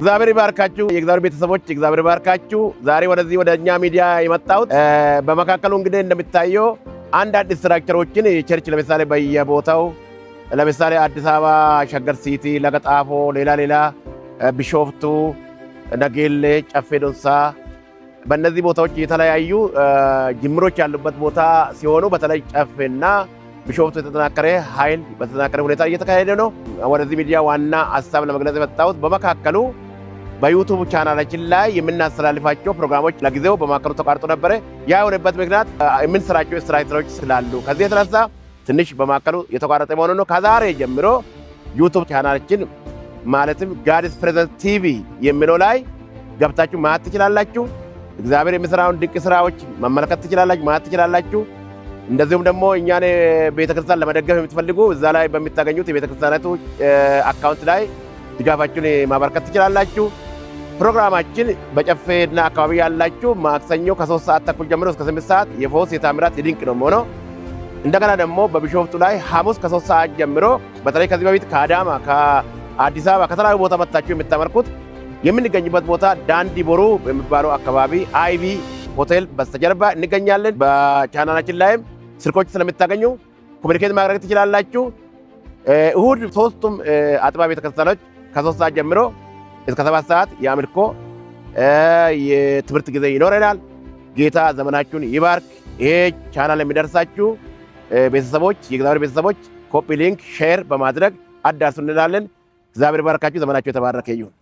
እግዚአብሔር ይባርካችሁ። የእግዚአብሔር ቤተሰቦች እግዚአብሔር ይባርካችሁ። ዛሬ ወደዚህ ወደ እኛ ሚዲያ የመጣሁት በመካከሉ እንግዲህ እንደሚታየው አንዳንድ structure ኦችን church ለምሳሌ በየቦታው፣ ለምሳሌ አዲስ አበባ ሸገር ሲቲ፣ ለገጣፎ፣ ሌላ ሌላ፣ ቢሾፍቱ፣ ነጌሌ፣ ጨፌ ዶንሳ፣ በእነዚህ ቦታዎች የተለያዩ ጅምሮች ያሉበት ቦታ ሲሆኑ በተለይ ጨፌና ቢሾፍቱ የተጠናከረ ኃይል በተጠናከረ ሁኔታ እየተካሄደ ነው። ወደዚህ ሚዲያ ዋና ሀሳብ ለመግለጽ የመጣሁት በመካከሉ በ YouTube ቻናላችን ላይ የምናስተላልፋቸው ፕሮግራሞች ለጊዜው በመካከሉ ተቋርጦ ነበረ። ያ የሆነበት ምክንያት የምንሰራቸው structure ኦች ስላሉ ከዚህ የተነሳ ትንሽ በመካከሉ የተቋረጠ መሆኑ ነው። ከዛሬ ጀምሮ YouTube ቻናላችን ማለትም God's Presence TV የሚለው ላይ ገብታችሁ ማየት ትችላላችሁ። እግዚአብሔር የሚሰራውን ድንቅ ስራዎች መመልከት ትችላላችሁ፣ ማየት ትችላላችሁ። እንደዚሁም ደግሞ እኛን ቤተክርስቲያን ለመደገፍ የምትፈልጉ እዛ ላይ በምታገኙት የቤተክርስቲያናቱ account ላይ ድጋፋችሁን ማበርከት ትችላላችሁ። ፕሮግራማችን በጨፌና አካባቢ ያላችሁ ማክሰኞ ከ3 ሰዓት ተኩል ጀምሮ እስከ 8 ሰዓት የፈውስ፣ የታምራት፣ የድንቅ ነው የሚሆነው። እንደገና ደግሞ በቢሾፍቱ ላይ ሐሙስ ከ3 ሰዓት ጀምሮ በተለይ ከዚህ በፊት ከአዳማ፣ ከአዲስ አበባ፣ ከተለያዩ ቦታ መጥታችሁ የምታመልኩት የምንገኝበት ቦታ ዳንዲ ቦሩ በሚባለው አካባቢ አይቪ ሆቴል በስተጀርባ እንገኛለን። በቻናላችን ላይም ስልኮች ስለምታገኙ communicate ማድረግ ትችላላችሁ። እሁድ ሶስቱም አጥቢያ ቤተክርስቲያኖች ከ3 ሰዓት ጀምሮ እስከ 7 ሰዓት የአምልኮ የትምህርት ጊዜ ይኖረናል። ጌታ ዘመናችሁን ይባርክ። ይሄ ቻናል የሚደርሳችሁ ቤተሰቦች፣ የእግዚአብሔር ቤተሰቦች copy link፣ share በማድረግ አዳርሱ እንላለን። እግዚአብሔር ይባርካችሁ። ዘመናችሁ የተባረከ ይሁን።